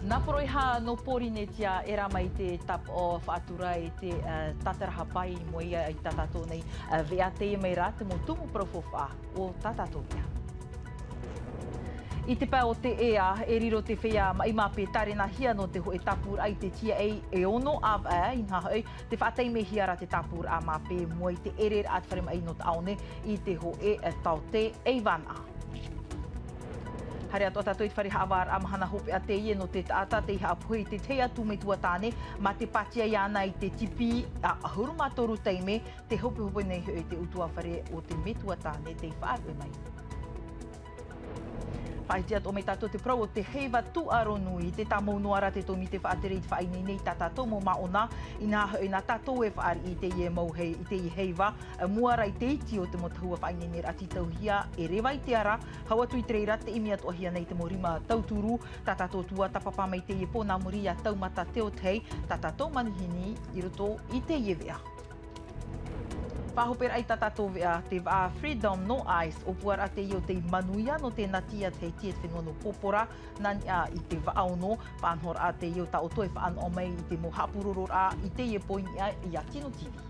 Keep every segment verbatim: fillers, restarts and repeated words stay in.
Nā Poroiha nō Pōrīnetia e rā mai te tāpaʻo faʻatura i te, eh, tātarahapa i mua i tā tātou nei, eh, veʻa. Teie mai rā te mau tumu parau faufaʻa o tā tātou veʻa. I te pae o te ea, e riro te feiā maʻi māpē tārenahia nō te hōʻē tāpūraʻa i te T A e ono ʻāvaʻe, inaha hoʻi, tē faʻataimehia ra te tāpūraʻa māpē i mua i te ʻereraʻa te fare maʻi nō Taʻaone i te hōʻē taote ʻeivanaʻa. Haere atoʻa tātou i te fare haʻavāraʻa mahana hopeʻa teie nō te taʻata tei haʻapohe i te tahi atu metua tāne, mā te pātia iāna i te tipi ʻahuru mā toru taime, tē hopehope nei hoʻi te ʻutuāfare o te metua tāne tei faʻaruʻe mai. Faʻahiti atoʻa mai tātou te parau o te heiva tūʻaro nui, tē tāmau noa ra te tōmite faʻatere i te faʻaineine i tā tātou mau māʻona, inaha hoʻi nā tātou e fāriʻi i teie mau hei-, i teie heiva, ā, mua ra i te iti o te mau tahua faʻaineineraʻa tītauhia e reva i te ara, hau atu i te reira tē ʻimi atoʻahia nei te mau rima tauturu, tā tātou tuatāpapa mai teie pō nā muri iā Taumata Teotei, tā tātou manihini i roto i teie veʻa. Faʻahoperaʻa i tā tātou veʻa, te vaʻa Freedom nō Ice, ʻōpuaraʻa teie o tei manuia nō te nati a te Haiti e te fenua nō Pōpora, nā niʻa i te vaʻa ono, faʻanahoraʻa teie o tā ʻoutou e faʻanaho mai i te mau haʻapurororaʻa i teie pō i niʻa iā Tino T V.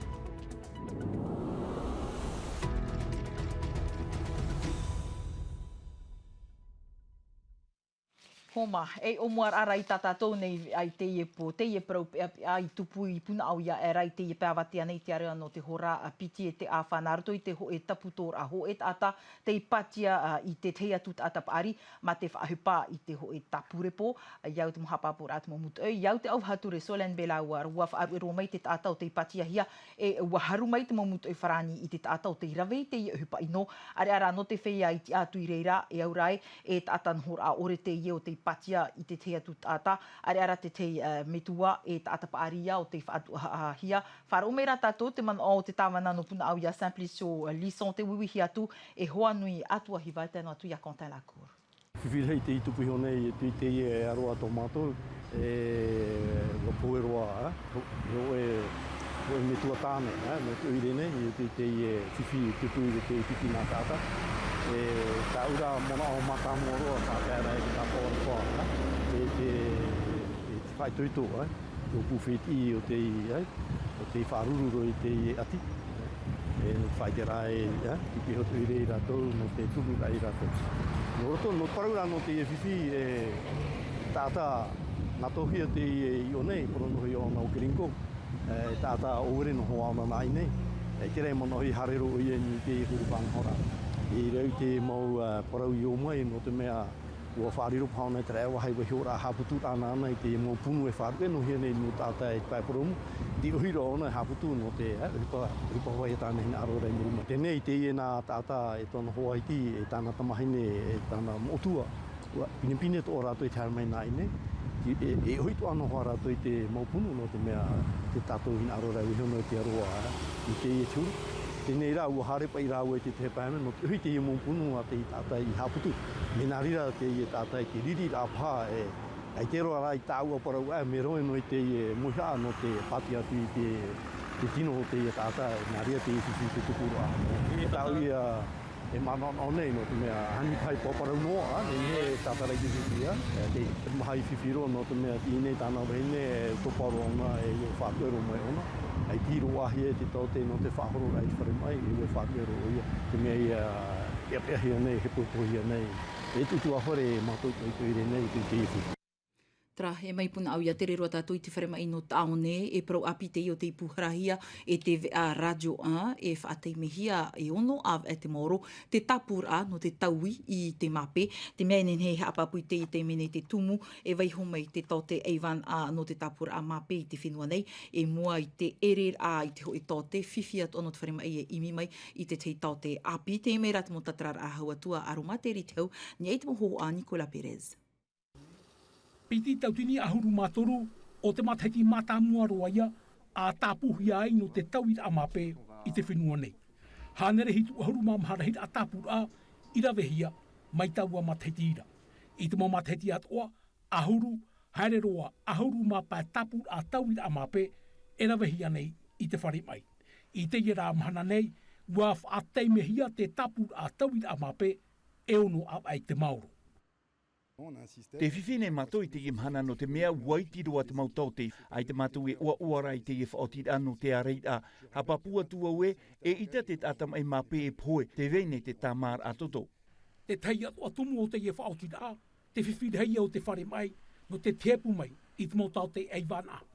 Homa, e ʻōmuaraʻa ra i tā tātou nei veʻa i teie pō, teie parau peʻapeʻa i tupu i Punaʻauia, e rā i teie pae avatea nei te ārea nō te hora piti e te ʻāfa, nā roto i te hōʻē taputōraʻa hōʻē taʻata tei pātia, ā, i te tahi atu taʻata paʻari, mā te faʻaʻohipa i te hōʻē tāpū repo, ā, i au te mau haʻapāpūraʻa te mau mūtoʻi, i au te ʻauvaha ture Solène Belaua, ʻua faʻaruʻe roa mai te taʻata o tei pātiahia, e ʻua haru mai te mau mūtoʻi farāni i te taʻata o tei rave i teie ʻohipa ʻino, ʻāreʻa rā nō te feiā i tiʻa atu i reira, e au rā ē, e taʻata nohoraʻa ʻore teie o tei pātia i te tahi atu taʻata, ʻāreʻa rā te tahi, ā, metua, e taʻata paʻari ïa o tei faʻatuʻahia. Faʻaroʻo mai rā tātou te manaʻo o te tāvana nō Punaʻauia Simplicio Lisson tē uiuihi atu, e hoa nui atu ʻa Hiva, e tae noa atu iā Quentin Lacour. Fifi rahi tei tupu iho nei, e tui teie e aroha tō mātou, e, ʻua pohe roa, ā, ʻo, ʻo e, ʻo e metua tāne, ā, nō te ʻoire nei, e tui teie fifi tupu i te fifi nā taʻata. E, tāʻu rā manaʻo mātāmua roa, ka tae ra e te tāpaʻo ʻore koa, ā, e te, e te faʻaitoito, ā, tō pū fētiʻi o tei, ā, o tei faʻaruru roa i teie ʻati. E, nō te faʻaʻite ra e, ā, i te hotu i reira rātou, nō te tupu ra i rātou. Nō roto, nō te parau ra nō teie fifi, e, taʻata nā tōhia teie i ʻō nei, parau noa ïa ʻōna ʻo Gringo, e, taʻata ʻōvere noa hoʻi ʻōna nā ʻō nei. E, terā e manaʻo e haere roa ʻoia i niʻa i teie huru faʻanahoraʻa. E rave te mau, ā, parau i ō mai, nō te mea, ʻua faʻariro paha ʻōna i terā vāhi vaihoraʻa haʻaputuʻaraʻa nāna i te mau punu e faʻaruʻe noa hia nei nō taʻata i te pae purōmu. Te ʻohiraʻa ʻōna e haʻaputu nō te, ā, ʻohipa, ʻohipa vāhi tāne hinaʻaro ra i muri mai. Teie nei, teie nā taʻata e tōna hoa iti, e tāna tamahine, e tāna moʻotua. ʻUa pinepine atoʻa rātou i te haere mai nā ʻō nei. E, e, e ʻohi atoʻa noa hoʻi rātou i te mau punu nō te mea, te tātou hinaʻaro ra e vaiiho noa i te aroha, ā, i teie te huru. Teie rā, ʻua haere paʻi rāua i te tahi pae nō te ʻohi i teie mau punu a teie taʻata i haʻaputu. Mea nā reira teie taʻata i te riri ra paha e, ʻaita e roaʻa ra i tāʻu parau, ā, mea roa noa i teie mauhaʻa nō te pātia atu i te, te tino o teie taʻata, nā reira teie fifi te tupu ra. E tāʻu ïa e manaʻo nei nō te mea, ʻaita e pae parau noa, ā, nei e tātara i te fifi, ā, e te maha i fifi roa nō te mea, teie nei tāna vahine, e topa roa ʻōna, e ʻua faʻaruʻe roa mai ʻōna. ʻAita i roaʻahia e te taote nō te faʻahoro ra i te fare maʻi, e ʻua faʻaruʻe roa ʻoia. Te mea ïa, e peʻapeʻahia nei, e pohipohihia nei. E te ʻutuāfare mātou i te ʻoire nei, i te, te ipu. Terā, e mai Punaʻauia, tere roa tātou i te fare maʻi nō Taʻaone, e parau ʻāpī teie o tei pūharahia e te veʻa Rātio ʻa, e faʻataimehia e ono ʻāvaʻe te maoro, te tāpūraʻa nō te taui i te māpē, te mea e nehenehe e haʻapāpū i teie taime nei te tumu, e vaiiho mai te taote ʻeivanaʻa nō te tāpūraʻa māpē i te fenua nei, i mua i te ʻereraʻa i te hōʻē taote, fifi atoʻa nō te fare maʻi e ʻimi mai i te tahi taote ʻāpī, teie mai rā te mau tātararaʻa hau atu a Aroma Teriteu, i niʻa i te mau hōhoʻa a Nicolas Perez. Piti tauatini ʻahuru mā toru o te matahiti mātāmua roa ïa, ʻa tāpūhia ai nō te tauiraʻa māpē i te fenua nei. Hānere hitu ʻahuru mā maha rahiraʻa tāpūraʻa i ravehia mai taua matahiti ra. I te mau matahiti atoʻa, ʻahuru, haere roa, ʻahuru mā pae tāpūraʻa tauiraʻa māpē e ravehia nei i te fare maʻi. I teie rā mahana nei, ʻua faʻataimehia te tāpūraʻa tauiraʻa māpē e ono ʻāvaʻe te maoro. Te fifi nei mātou i teie mahana nō te mea ua iti roa te mau taote, ʻaita mātou e ʻoaʻoa ra i teie faʻaotiraʻa nō te ārairaʻa. Haʻapāpū atu au ē, eʻita te taʻata maʻi māpē e pohe, tē vai nei te tāmāraʻa toto. Te tahi atoʻa tumu o teie faʻaotiraʻa, te fifi rahi o te fare maʻi, nō te tepu mai i te mau taote ʻaivānaʻa.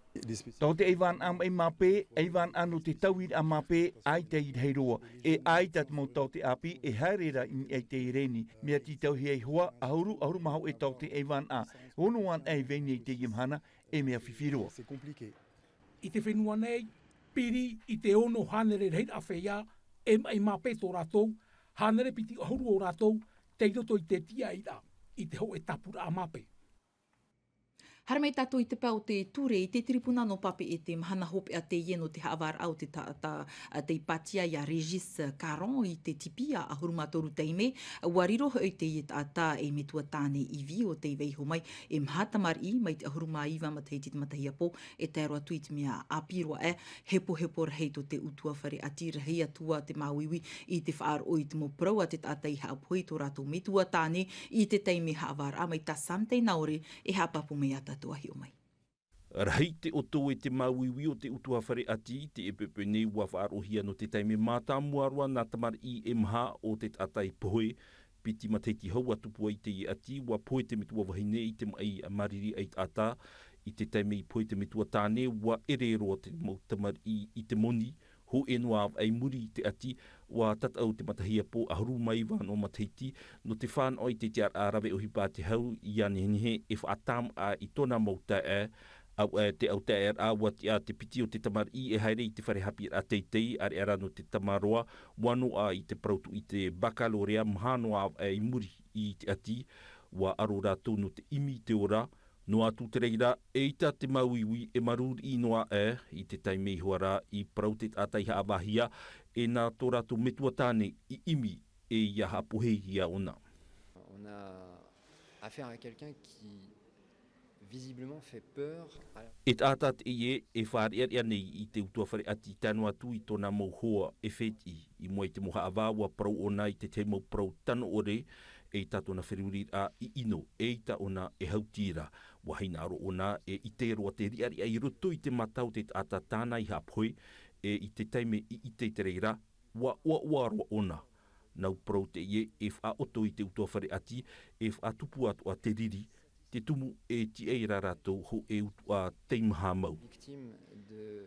Taote ʻaivānaʻa maʻi māpē, ʻaivānaʻa nō te tauiraʻa māpē, ʻaita i rahi roa. E ʻaita te mau taote ʻāpī e haere ra i niʻa i te reni. Mea tītauhia iho ā, ʻahuru, ʻahuru mā hōʻē taote ʻaivānaʻa. Ono anaʻe e vai nei i teie mahana, e mea fifi roa. I te fenua nei, piri i te ono hānere rahiraʻa feiā, e maʻi māpē tō rātou, hānere piti ʻahuru o rātou, tei roto i te tiaʻiraʻa, i te hōʻē tāpuraʻa māpē. Haere mai tātou i te pae o te ture i te tiripuna nō Papeʻete, mahana hopeʻa teie nō te haʻavāraʻa o te taʻata, a, tei pātia iā Régis Caron i te tipi ʻahuru mā toru taime. Ua riro hoʻi teie taʻata ei metua tāne ivi ʻo tei vaiiho mai e maha tamariʻi mai te ʻahuru mā iva matahiti te matahiapo, e tae roa atu i te mea ʻāpī roa aʻe, hepohepo rahi tō te ʻutuāfare ʻati, rahi atu ā te māuiui i te faʻaroʻo i te mau parau a te taʻata i haʻapohe i tō rātou metua tāne i te taime haʻavāraʻa. Mai tā Sam Teinaore e haʻapāpū mai iā tātou a hiʻo mai. Rahi te ʻoto e te māuiui o te ʻutuāfare ʻati, te ʻepeʻepe nei ua faʻaroʻohia nō te taime mātāmua roa nā tamariʻi e maha o te taʻata i pohe. Piti matahiti hou ā tupu ai teie ʻati, ua pohe te metua vahine i te maʻi māriri ʻaitaʻata. I te taime i pohe te metua tāne, ua ʻere roa te mau tamariʻi i te moni. Hōʻē noa avaʻe i muri i te ʻati, ua tataʻu te matahiapo ʻahuru mā iva noa matahiti, nō te fānaʻo i te tiʻaraʻa rave ʻohipa a te hau, ʻia nehenehe e faʻatāmāʻa i tōna mau taeaʻe. Auaʻe te autaeaʻeraʻa, ua tiʻa te piti o te tamariʻi e haere i te fare haʻapiʻiraʻa teitei, ʻāreʻa rā nō te tamaroa, ua noaʻa i te parau tuʻi te baccalauréat, maha noa avaʻe i muri i te ʻati, ua aro rātou nō te ʻimi i te ora. Noa atu te reira, eʻita te māuiui e marū riʻi noa aʻe, i te taime iho ā ra i parau te taʻata i haʻavāhia, e nā tō rātou metua tāne i ʻimi, e ʻia haʻapohe iāna. On a affaire à quelqu'un qui visiblement fait peur à la E taʻata teie e fāreʻareʻa nei i te ʻutuāfare ʻati, tae noa atu i tōna mau hoa e fētiʻi. I mua i te mau haʻavā, ua parau ʻōna i te tahi mau parau tano ʻore, eʻita tōna feruriraʻa i ʻino, eʻita ʻōna e hautira. Ua hinaʻaro ʻōna e ʻite roa te riʻariʻa i roto i te mata o te taʻata tāna i haʻapohe, e i te taime i ʻite i te reira, ua ʻoaʻoa roa ʻōna. Nau parau teie e faʻaʻoto i te ʻutuāfare ʻati, e faʻatupu atoʻa te riri, te tumu e tiʻa ra rātou hōʻē utuʻa teimaha mau. Victime de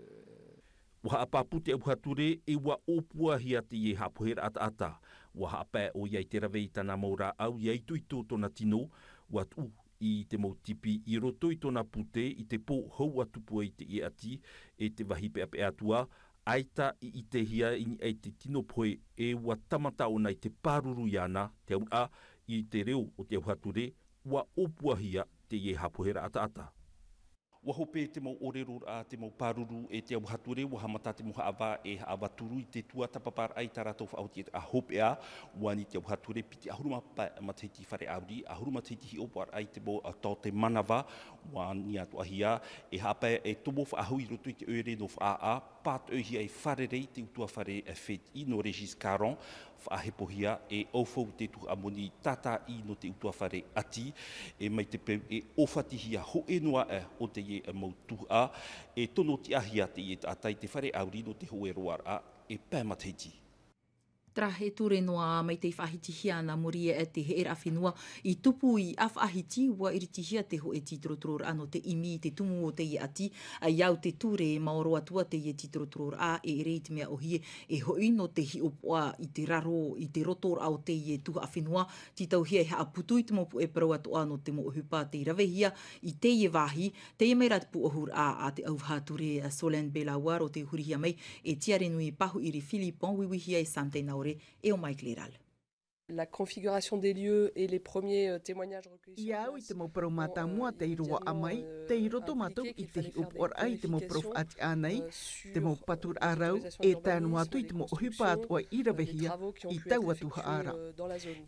Ua haʻapāpū te ʻauha ture, e ua ʻōpuahia teie haʻapoheraʻa taʻata. Ua haʻapae ʻoia i te rave i tāna mau rāʻau, ʻia itoito tōna tino, ua tuʻu i te mau tipi i roto i tōna pute i te pō hou ā tupu ai teie ʻati, e te vāhi peʻapeʻa atu ā, ʻaita i ʻitehia i niʻa i te tino pohe, e ua tāmata ʻōna i te pāruru iāna, te auraʻa, i te reo o te ʻauha ture, ua ʻōpuahia teie haʻapoheraʻa taʻata. Ua hope te mau ʻōreroraʻa a te mau pāruru e te ʻauha ture, ua haʻamata te mau haʻavā e haʻavāturu i te tuatāpaparaʻa i tā rātou faʻaotiraʻa hopeʻa. Ua ani te ʻauha ture piti ʻahuru mā pae matahiti fare ʻāuri, ʻahuru matahiti hiʻopoʻaraʻa i te mau, ā, taote manava. Ua ani atoʻahia e haʻapae e tomo faʻahou i roto i te ʻoire nō Faʻaʻā, pātoʻihia e fārerei te ʻutuāfare fētiʻi nō Régis Caron, faʻahepohia e ʻaufau te tuhaʻa moni tātaʻi nō te ʻutuāfare ʻati, e mai te peu e ʻōfatihia hōʻē noa aʻe o teie mau tuhaʻa, e tono tiʻahia teie taʻata i te fare ʻāuri nō te hōʻē roaraʻa e pae matahiti. Terā e ture noa mai tei faʻahitihia nā muri aʻe te heʻeraʻa fenua i tupu i ʻĀfaʻahiti, ua iritihia te hōʻē tītorotororaʻa nō te ʻimi i te tumu o teie ʻati, ʻa ia au te ture e maoro atu ā teie tītorotororaʻa e ʻere i te mea ʻōhie e hoʻi nō te hiʻopoʻa i te raro, i te rotoraʻa o teie tuhaʻa fenua, tītauhia e haʻaputu i te mau puʻe parau atoʻa nō te mau ʻohipa tei ravehia i teie vāhi, teie mai rā te pūʻohuraʻa a te ʻauvaha ture, a Solène Belaouar, ʻo tei hurihia mai e Tiarenui Pahuʻiri Philippon, uiuihia e Sam Teinaore, e ʻo Mike Leral. La configuration des lieux et les premiers, euh, témoignages recueillis sur place, I au i te mau parau mātāmua tei roaʻa mai, tei roto mātou i te hiʻopoʻaraʻa i te mau parau faʻatiʻa nei, te mau paturaʻa rau, e tae noa atu i te mau ʻohipa atoʻa i ravehia i taua tuhaʻa ra.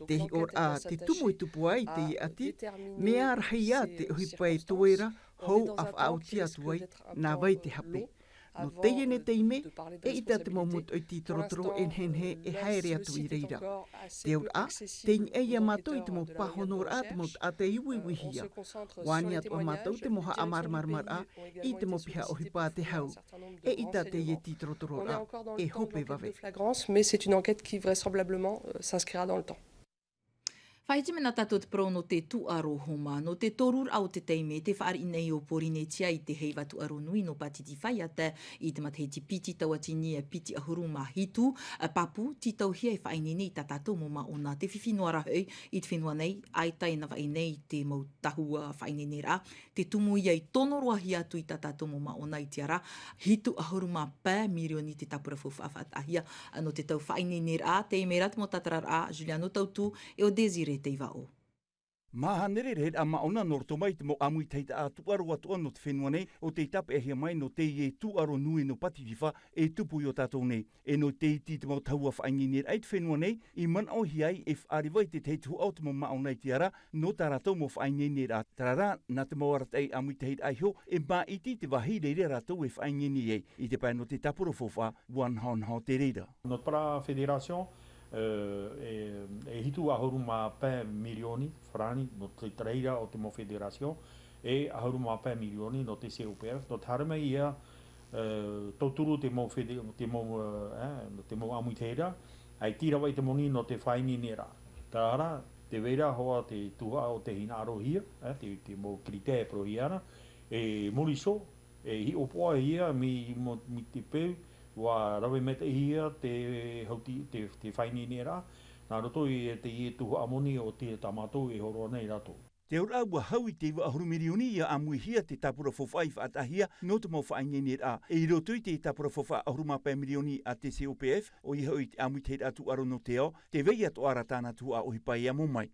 Te hiʻoraʻa te tumu i tupu ai teie ʻati, mea rahi ā te ʻohipa e toe ra, hou ʻa faʻaoti atu ai nā vai te hape. Nō teie nei taime, eʻita te mau motoʻi tītorotoro e nehenehe e haere atu i reira. Te auraʻa, tei niʻa ia mātou i te mau pāhonoraʻa, te mau taʻata e uiuihia. ʻUa ani atoʻa mātou te mau haʻamāramaramaraʻa i te mau piha ʻohipa a te hau. Eʻita teie tītorotororaʻa e hope vave. Mais c'est une enquête qui vraisemblablement s'inscrira dans le temps. Faʻaiti mai na tātou te parau nō te tūʻaro homa, nō te toruraʻa o te taime, te fāriʻi nei o Pōrīnetia i te heiva tūʻaro nui nō Pātitifā i te matahiti piti tauatini piti ʻahuru mā hitu, pāpū, tītauhia e faʻaineine i tā tātou mau māʻona, te fifi noa ra hoʻi i te fenua nei, ʻaita e navaʻi nei te mau tahua faʻaineineraʻa, te tumu ia i tono roa hia atu i tā tātou mau māʻona i te ara, hitu ʻahuru mā pae mirioni te tāpura faufaʻa faʻataʻahia nō te tau faʻaineineraʻa. Tei mea ra te mau tātararaʻa a Juliano Tautu e o Désiré Teivaʻo. Mā hānere rahiraʻa māʻona nō roto mai i te mau ʻāmuitahiraʻa tūʻaro atoʻa nō te fenua nei, ʻo tei tāpeʻahia mai nō teie tūʻaro nui nō Pātitifā e tupu i ō tātou nei. E nō te iti i te mau tahua faʻaineineraʻa i te fenua nei, i manaʻohia ai e faʻareva i te tahi tuhaʻa o te mau māʻona i te ara, nō tā rātou mau faʻaineineraʻa. Terā rā, nā te mau arataʻi ʻāmuitahiraʻa iho, e māʻiti te vāhi i reira rātou e faʻaineine ai. I te pae nō te tāpura faufaʻa, ʻua nahonaho te reira. Notre fédération e hitu ʻahuru mā pae mirioni farāni nō te reira o te mau fédération, e ʻahuru mā pae mirioni nō te C O P F, nō te haere mai ia tauturu te mau, te mau ʻāmuitahiraʻa, ʻaita e rave i te moni nō te faʻaineineraʻa. Terā rā, tē vai ra hoʻi te tuhaʻa o te hinaʻarohia, te mau critères e parauhia ra, e muri iho, e hiʻopoʻahia mai te peu ʻua rave maitaʻihia te hauti, te faʻaineineraʻa, nā roto i teie tuhaʻa moni o tā mātou e hōroʻa nei rātou. Te auraʻa ʻua hau i te iva ʻahuru mirioni ia ʻāmuihia te tāpura faufaʻa i faʻataʻahia nō te mau faʻaineineraʻa. E i roto i te tāpura faufaʻa ʻahuru mā pae mirioni a te C O P F, ʻoia hoʻi te ʻāmuitahiraʻa tūʻaro nō te ao, tē vai atoʻa ra tāna tuhaʻa ʻohipa e amo mai.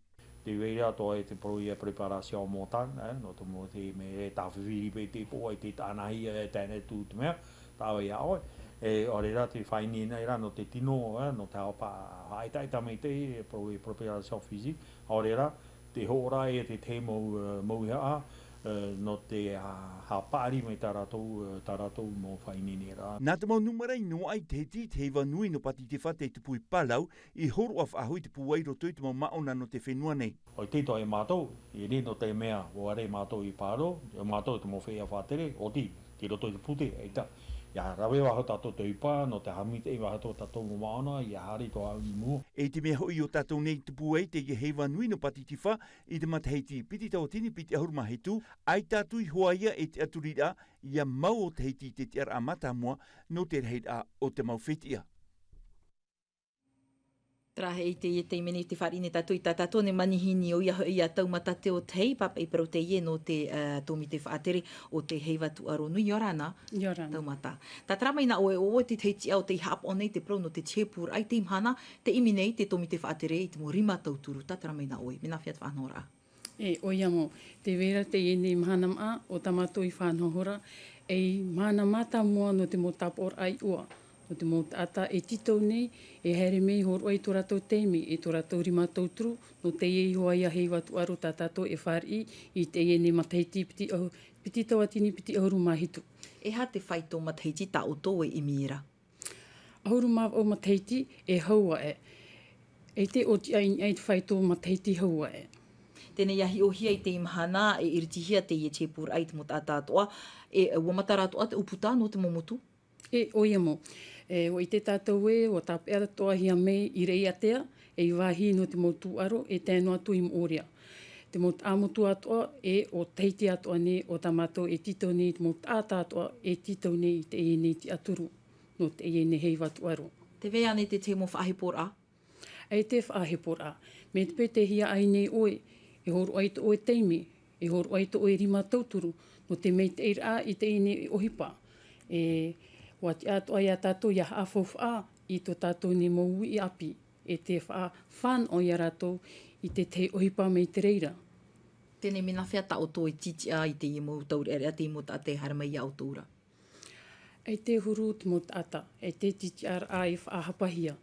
Tē vai ra atoʻa e te parau ia préparation mentale, nō te mau, te mea e tāfifiri paʻi te pō, e te tānahia e tae noa atu i te mea, tā vai iā ʻoe. E ʻaore rā te faʻaineine ra nō te tino, nō te haʻapaʻo haʻaitaʻaita maitaʻi, e parau e préparation physique, ʻaore rā te hōroʻa e te tahi mau mauhaʻa nō te haʻapaʻari mai tā rātou, tā rātou mau faʻaineineraʻa. Nā te mau nūmera i noaʻa i te hiti i te heiva nui nō Pātitifā tei tupu i Palau, i hōroʻa faʻahou i te pūai i roto i te mau māʻona nō te fenua nei. ʻOia atoʻa e mātou, i reira nō te mea, ʻua haere mātou i Palau, e mātou te mau feiā faʻatere, ʻoti, tei roto i te pūtē, ʻaita. ʻIa rave faʻahou tātou te ʻohipa, nō te haʻamaitaʻi faʻahou tātou mau māʻona, ʻia haere atoʻa i mua. E i te mea hoʻi ʻo tātou nei i tupu ai teie heiva nui nō Pātitifā, i te matahiti piti tauatini piti ʻahuru mā hitu, ʻaita atu i hoʻi ia e te tiʻaturiraʻa, ʻia mau ʻo Tahiti i te tiʻaraʻa mātāmua, nō te rahiraʻa o te mau fetiʻa. Terā hoʻi teie taime nei te fāriʻi nei tātou i tā tātou nei manihini ʻoia hoʻi ia Taumata Teotei, pāpaʻi parau teie nō te tōmite faʻatere o te heiva tūʻaro nui, ʻia ora na. ʻIa ora na. Taumata. Tātara mai na ʻoe, ʻo ʻoe te tahi tiʻa o tei haʻapaʻo nei te parau nō te tēpūraʻa i teie mahana, te ʻimi nei te tōmite faʻatere i te mau rima tauturu, tātara mai na ʻoe, mea nāfea te faʻanahoraʻa? E, ʻoia mau, tē vai ra teie nei mahana maʻa o tā mātou i faʻanahoraʻa, ei mahana mātāmua nō te mau tāpaʻoraʻa i ʻua, nō te mau taʻata e tītau nei, e haere mai i hōroʻa i tō rātou taime, e tō rātou rima tauturu, nō teie iho ā ia heiva tūʻaro tā tātou e fāriʻi i teie nei matahiti piti ʻahu-, piti tauatini piti ʻahuru mā hitu. E aha te faito matahiti tā ʻoutou e ʻimi ra? ʻAhuru mā vaʻu matahiti e hau aʻe. E te ʻōtiʻa i niʻa i te faito matahiti hau aʻe. Teie nei ʻia hiʻohia i teie mahana, e iritihia teie tēpūraʻa i te mau taʻata atoʻa, e ʻua matara atoʻa te ʻūputa nō te mau motu? E, ʻoia mau. E, ʻua ʻite tātou ē, ʻua tāpeʻa atoʻahia mai i Raʻiātea, ei vāhi nō te mau tūʻaro, e tae noa atu i Moʻorea. Te mau taʻamotu atoʻa, e ʻo Tahiti atoʻa nei, ʻo tā mātou e tītau nei, te mau taʻata atoʻa, e tītau nei i teie nei tiʻaturi nō teie nei heiva tūʻaro. Tē vai ānei te tahi mau faʻaheporaʻa? ʻAita e faʻaheporaʻa. Mai te peu tē hiaʻai nei ʻoe, e hōroʻa i tō ʻoe taime, e hōroʻa i tō ʻoe rima tauturu, nō te maitaʻiraʻa i teie nei ʻohipa. E, ʻua tiʻa atoʻa ia tātou ʻia haʻafaufaʻa i tō tātou nei mau uʻi ʻāpī, e te faʻafānaʻo ia rātou i te tahi ʻohipa mai te reira. Teie nei, mea nāfea tā ʻoutou e tītiʻa i teie mau taureʻareʻa, teie mau taʻata e haere mai ia ʻoutou ra? ʻAita e huru te mau taʻata, ʻaita e tītiʻaraʻa e faʻahapahia.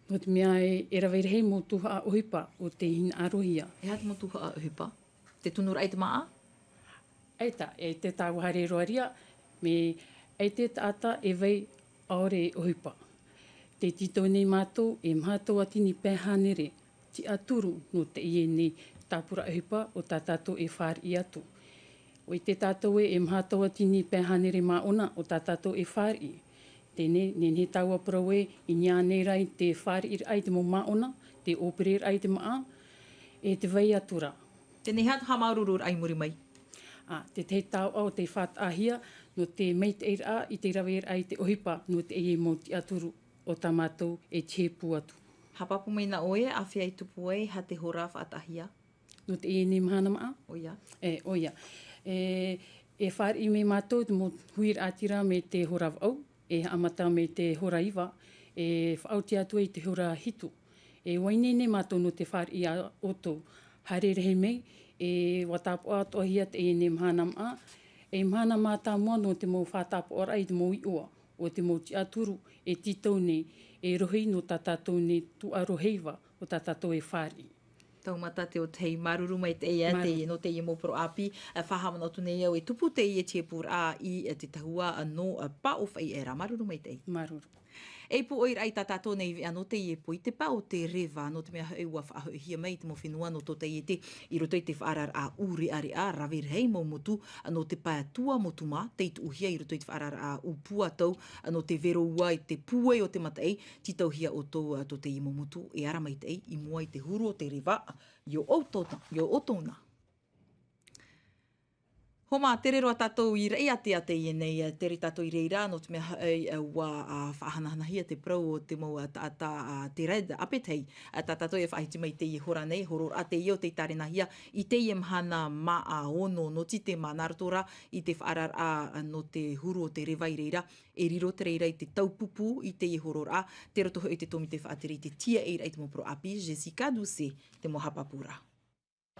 Nō te mea e, e rave rahi mau tuhaʻa ʻohipa ʻo tei hinaʻarohia. E aha te mau tuhaʻa ʻohipa? Te tunuraʻa i te māʻa? ʻAita, ʻaita tāua haere roa ria, Me ʻaita te taʻata e vai ʻaore e ʻohipa. Tē tītau nei mātou e maha tauatini pae hānere tiʻaturi nō teie nei tāpura ʻohipa o tā tātou e fāriʻi atu. ʻOia tātou ē, e maha tauatini pae hānere māʻona o tā tātou e fāriʻi. Teie nei, nehenehe tāua parau ē, i niʻa nei rā i te fāriʻiraʻa i te mau māʻona, te ʻōpereraʻa i te māʻa, e te vai atu ra. Teie nei, haʻamāuruururaʻa i muri mai. Ā, te tahi taoʻa o tei faʻataʻahia nō te maitaʻiraʻa i te raveraʻa i te ʻohipa nō teie mau tiʻaturi o tā mātou e tiʻi pū atu. Haʻapāpū mai na ʻoe, āfea e tupu ai, e aha te hora faʻataʻahia? Nō teie nei mahana māʻa? ʻOia. E, ʻoia. E, e fāriʻi mai mātou te mau huiraʻatira mai te hora vaʻu, e haʻamata mai te hora iva, e faʻaoti atu ai i te hora hitu. E ʻua ineine mātou nō te fāriʻi a ʻoutou. Haere rahi mai, e ʻua tāpaʻo atoʻahia teie nei mahana māʻa, e mahana mātāmua nō te mau faʻatāpaʻoraʻa i te mau iʻoa o te mau tiʻaturi e tītau nei, e rohi nō tā tātou nei tūʻaro heiva o tā tātou e fāriʻi. Taumata te ʻōtahi, māuruuru maitaʻi ā. Māuruuru. Teie, nō teie mau parau ʻāpī, ā, faʻahaʻamanaʻo atu nei au e tupu teie tiʻi pūraʻa i, ā, te tahua, ā, nō, ā, Paʻo Faiʻera. Māuruuru maitaʻi. Māuruuru. E pūʻoi raʻa i tā tātou nei veʻa nō teie pō i te pae o te reva, nō te mea hoʻi ʻua faʻahoʻihia mai i te mau fenua nō tōtaiete i roto i te faʻaararaʻa ʻūreʻareʻa, rave rahi mau motu, ā, nō te pae tuamotu mā, tei tuʻuhia i roto i te faʻaararaʻa ʻūpuatau, ā, nō te vero ua i te pūai o te mataʻi, tītauhia ʻoutou, ā, tō teie mau motu e ara maitaʻi i mua i te huru o te reva, i ō ʻoutou, i ō ʻoutou na. Hōmā, tere roa tātou i Raʻiātea teie nei, ā, tere tātou i reira, nō te mea hoʻi, ā, ʻua, ā, faʻahanahanahia te parau o te mau, ā, taʻata, ā, te Red Appetite, ā, tā tātou e faʻahiti mai i teie hora nei, hororaʻa teie o tei tārenahia i teie mahana māʻa ono nō Tītema, nā roto rā i te faʻaararaʻa, ā, nō te huru o te reva i reira, e riro te reira i te taupupū i teie hororaʻa, tei roto hoʻi i te tōmite faʻatere i te tiaʻiraʻa i te mau parau ʻāpī, Jessica Doucet, te mau haʻapāpūraʻa.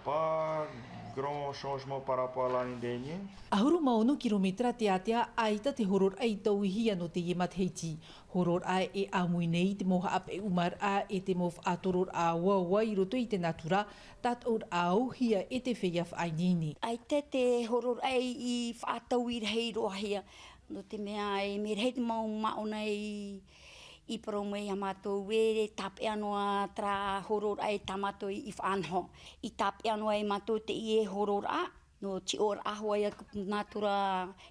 Pas grand changement par rapport à l'année dernière. ʻAhuru mā ono kirometera te ātea, ʻaita te hororaʻa i tauihia nō teie matahiti. Hororaʻa e ʻāmui nei i te mau haʻapeʻumaraʻa e te mau faʻatororaʻa ʻauaua i roto i te natura, tātaʻuraʻa auhia e te feiā faʻaineine. ʻAita te hororaʻa i faʻatauiraʻa roa hia. Nō te mea e mea rahi te mau māʻona i, i parau mai iā mātou e tāpeʻa noa terā hororaʻa e tā mātou i faʻanaho. I tāpeʻa noa e mātou teie hororaʻa, nō te tiʻoraʻa hoʻi ia te natura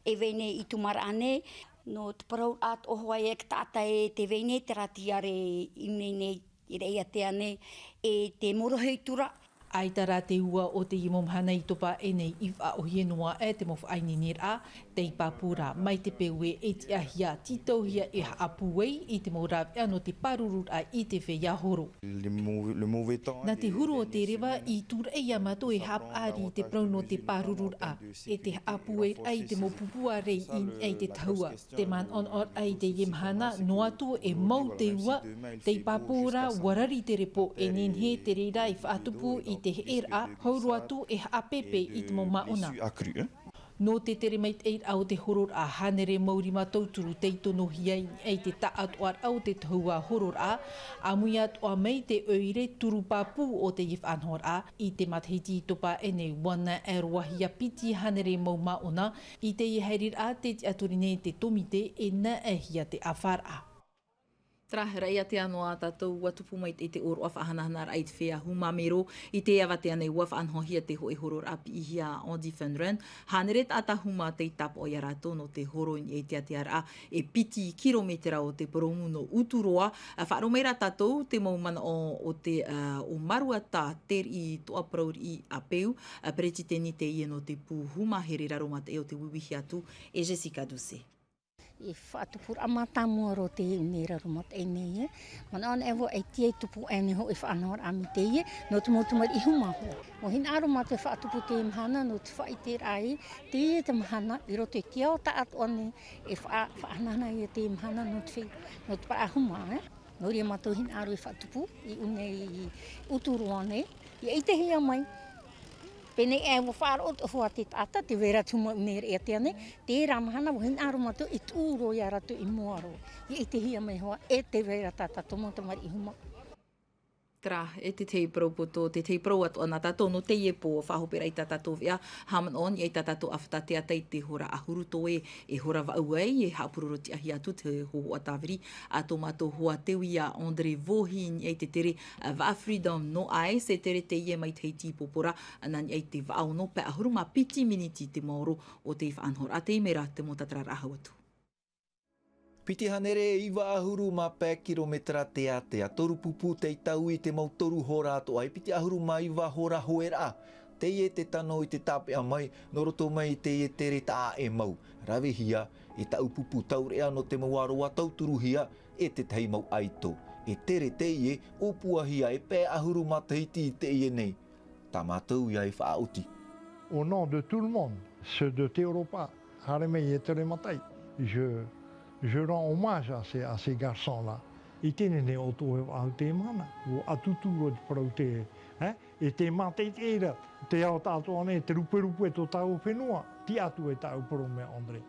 e vai nei i te mau maraʻa nei, nō te parauraʻa atoʻa hoʻi ia te taʻata e te vai nei terā tiare i ʻō nei nei. I Raʻiātea nei, e te morohi tura. ʻAita rā te ua o teie mau mahana i topa aʻe nei i faʻaʻōhie noa aʻe te mau faʻaineineraʻa, tei pāpū ra mai te peu e tiʻahia, tītauhia e haʻapūai i te mau rāveʻa nō te pārururaʻa i te feiā horo. Le mau-, le mauvais temps. Nā te huru o te reva i tūraʻi iā mātou e haʻapaʻari i te parau nō te pārururaʻa, e te haʻapūairaʻa i te mau pupu ʻāreʻa i niʻa i te tahua. Te manaʻonaʻoraʻa i teie mahana, noa atu e mau te ua, tei pāpū ra ʻua rari te repo e nehenehe te reira i faʻatupu i te heʻeraʻa, hau roa atu e haʻapēpē i te mau māʻona. Nō te tere maitaʻiraʻa o te hororaʻa, hānere mau rima tauturu tei tonohia i niʻa i te taʻatoʻaraʻa o te tahua hororaʻa, ʻāmui atoʻa mai te ʻoire turu pāpū o teie faʻanahoraʻa, i te matahiti i topa aʻe nei ʻua naʻe roahia piti hānere mau māʻona, i teie haereraʻa tē tiʻaturi nei te tōmite e naʻehia te ʻāfaraʻa. Terā, Raʻiātea noa tātou, ʻua tupu mai i te ʻōroʻa faʻahanahanaraʻa i te feiā huma mero, i teie avatea nei ʻua faʻanahohia te hōʻē hororaʻa piʻihia Andy Van Run, hānere taʻata huma tei tāpaʻo iā rātou nō te horo i niʻa i te ātearaʻa e piti kirometera o te porōmu nō Uturoa. Ā, faʻaroʻo mai rā tātou te mau manaʻo o te, ā, ʻo Maruata Teriʻi Toʻaparauriʻi Apeu, ā, peretiteni teie nō te pū huma here raro mataʻi o te Uiuihi Atu, e Jessica Doucet. E faʻatupuraʻa mātāmua roa teie i raro mataʻi nei, e. Manaʻo anaʻe vau e tiʻa e tupu aʻe nei hōʻē faʻanahoraʻa mai teie, nō te mau tamariʻi huma hoʻi. ʻUa hinaʻaro mātou e faʻatupu teie mahana, nō te faʻaʻiteraʻa ē, teie te mahana, i roto i te ao taʻatoʻa nei, e faʻa-, faʻahanahana ia teie mahana nō te fei-, nō te paraʻa huma, e. Nō reira mātou hinaʻaro e faʻatupu, i ʻō nei i Uturoa nei, ʻia ʻitehia mai. Pēnei aʻe ʻua faʻaroʻo atoʻa hoʻi te taʻata, tē vai ra te huma i ʻō nei i Raʻiātea nei, terā mahana ʻua hinaʻaro mātou e tuʻu roa iā rātou i mua roa. ʻIa ʻitehia mai hoʻi, e tē vai ra tā tātou mau tamariʻi huma. Terā, e te tahi parau poto, te tahi parau atoʻa nā tātou nō teie pō, faʻahope rā i tā tātou veʻa, haʻamanaʻo i tā tātou ʻāfata teata i te hora ʻahuru toe, e hora vaʻu ai, e haʻapuroro tiʻahia atu te hōhoʻa tāviri a tō mātou hoa teuia André Vohi, i niʻa i te tere, ā, vaʻa Freedom no Ice, e tere teie mai Tahiti i Porapora, nā niʻa i te vaʻa ono pae ʻahuru mā piti miniti te maoro o te faʻanahoraʻa. Teie mai rā te mau tātararaʻa hau atu. Piti hānere e iva ʻahuru mā pae kirometera te ātea, toru pupu tei taui i te mau toru hora atoʻa, e piti ʻahuru mā iva hora hoeraʻa. Teie te tano i te tāpeʻa mai, nō roto mai i teie tere taʻa ʻāʻau mau. Ravehia, e taʻu pupu taureʻa nō te mau ʻāroa tauturuhia, e te tahi mau ʻaito. E tere teie, ʻōpuahia e pae ʻahuru matahiti i teie nei. Tā mātou ia e faʻaoti. Au nom de tout le monde, ceux de Te Oropa, haere mai e Teremataʻi, je, je rends hommage à ces, à ces garçons-là. I teie nei ʻoutou e faʻahou te mana, ʻua ʻatutu roa te parau te, hein, e te mātaʻitaʻi ra, te ao tātou nei, te ruperupe tō tāua fenua, tiʻa atu e tāʻu parau mea André.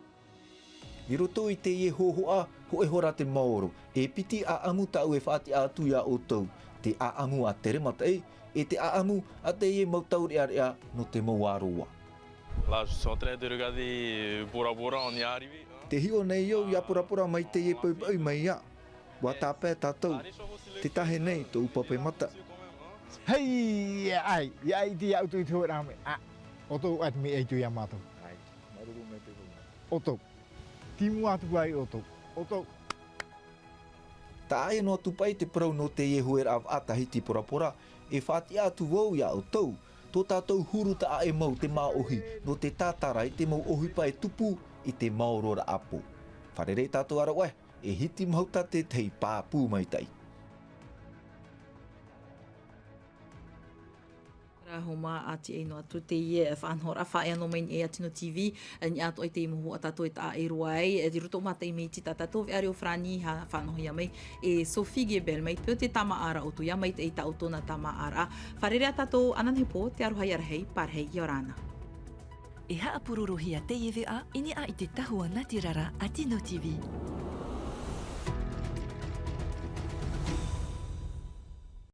I roto i teie hōhoʻa, hōʻē hora te maoro, e piti ʻāʻamu tāʻu e faʻatiʻa atu ia ʻoutou, te ʻāʻamu a Teremataʻi, e te ʻāʻamu a teie mau taureʻareʻa nō te mau ʻāroa. Là, je suis en train de regarder Bora Bora, on y est arrivé, hein. Tē hiʻo nei au ia Porapora mai teie poʻipoʻi mai ia. ʻUa tāpae tātou. Tē tahe nei tōʻu pape mata. Hei, ʻaita, ʻaita, ʻaita, ʻoutou i te hōʻē rā mea. Ā, ʻoutou, ʻaita, mea ʻaita ia mātou. ʻAita, māuruuru maitaʻi. ʻOutou. Tei mua atu ai ʻoutou. ʻOutou. Taʻa ʻē noa atu paʻi te parau nō teie hueraʻa vaʻa Tahiti Porapora, e faʻatiʻa atu vau ia ʻoutou, tō tātou huru taʻa ʻē mau te māʻohi, nō te tātara i te mau ʻohipa e tupu i te maororaʻa pō. Fārerei tātou a rave, e Hiti Mahuta te tahi pāpū maitaʻi. Rā, homa, ʻati ai noa atu teie faʻanahoraʻa faʻaea noa mai i niʻa i Tino T V, i niʻa atoʻa i te mau hōhoʻa tātou e taʻa ʻē roa ai, i roto mātaʻi mai i tā tātou veʻa reo farāni, faʻanahohia mai e Sophie Gebel mai te peu te tāmāʻaraʻa o Toia mai te ʻaita o tōna tāmāʻaraʻa. Fārerei ā tātou ananahi pō, te aroha ia rahi, pārahi ia ora na. E haʻapurorohia teie veʻa i niʻa i te tahua natirara a Tino T V.